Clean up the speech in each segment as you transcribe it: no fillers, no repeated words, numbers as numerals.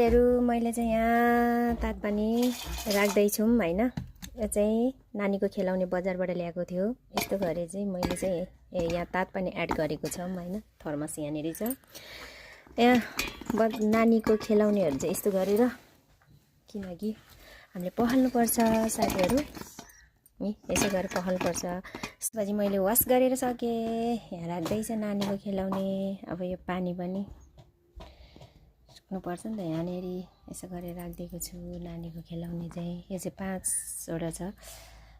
साथीहरु मैले चाहिँ यहाँ तातपानी राख्दैछु हैन। यो चाहिँ नानीको खेलाउने बजारबाट ल्याएको थियो। यस्तो गरे चाहिँ मैले चाहिँ यहाँ तातपानी एड गरेको छौं हैन। थर्मस यहाँनेरि छ। यहाँ नानीको खेलाउनेहरु चाहिँ यस्तो गरेर किनकि हामीले पखाल्नु पर्छ साथीहरु। यसो गरेर पखाल्नु पर्छ। त्यसपछि मैले वाश गरेर सके। यहाँ राख्दै छ नानीको खेलाउने। अब यो पानी पनि पर्छ नि त यहाँनेरि यसो गरेर राख्दिएको छु नानीको खेलाउने चाहिँ। यो चाहिँ 5 वटा छ।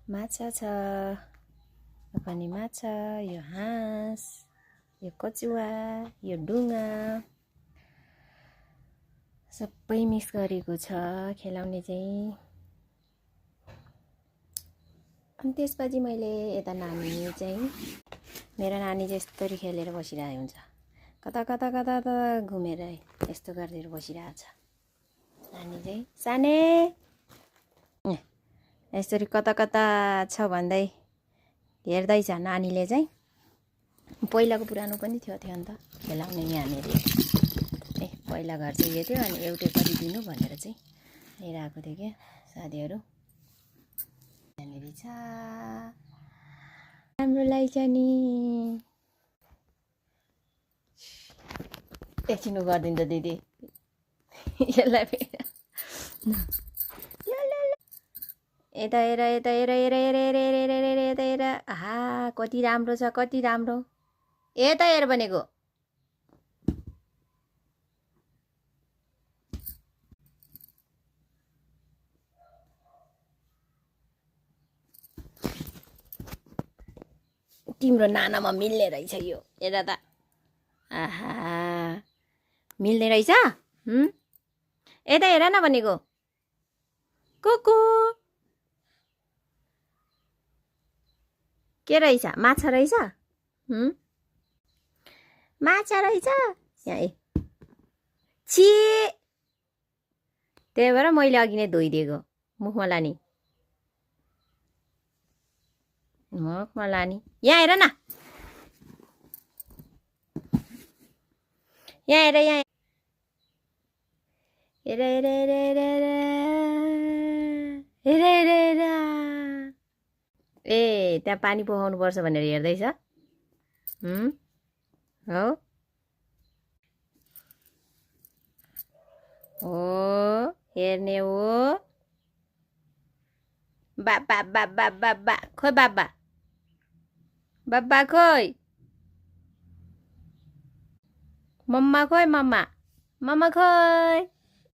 माछा छ, पनि माछा, यो हाँस, यो कचुवा, यो डुङ्गा सबै मिक्स गरेको छ खेलाउने चाहिँ। अनि त्यसपछि मैले यता नानी चाहिँ मेरो नानी चाहिँ यस्तरी खेलेर बसिरहेको हुन्छ। कता कता कता कता घुमेर यस्तो गरेर बसिरहेको छ नानी चाहिँ। साने यसरी कता कता छ भन्दै हेर्दै छ नानीले चाहिँ। पहिलाको पुरानो पनि थियो नि त खेलाउने यहाँनेरि। पहिला घर चाहिँ यो थियो अनि एउटै गरिदिनु भनेर चाहिँ लिएर आएको थियो क्या साथीहरु। यहाँनेरि छ राम्रो लाग्छ नि। एकछिन गरिदिन्छ दिदी यसलाई यता हेर यता हेर हेर हेर हेर हेर हेर यता हेर। आहा कति राम्रो छ कति राम्रो। यता हेर भनेको। तिम्रो नानामा मिल्ने रहेछ यो। हेर त। आहा मिल्ने रहेछ। यता हेर न भनेको। कुकु के रहेछ? माछा रहेछ? माछा रहेछ? यहाँ छि। त्यही भएर मैले अघि नै धोइदिएको। मुखमा लानी मुखमा लानी। यहाँ हेर न। यहाँ हेर यहाँ हेर हेर हेर हेर हेर हेर हेर। ए त्यहाँ पानी पोखाउनु पर्छ भनेर हेर्दैछ। हो हो हेर्ने हो। बाबा बाबा बाबा खोइ बाबा बाबा खोइ। मम्मा खोइ मम्मा मम्मा खोइ।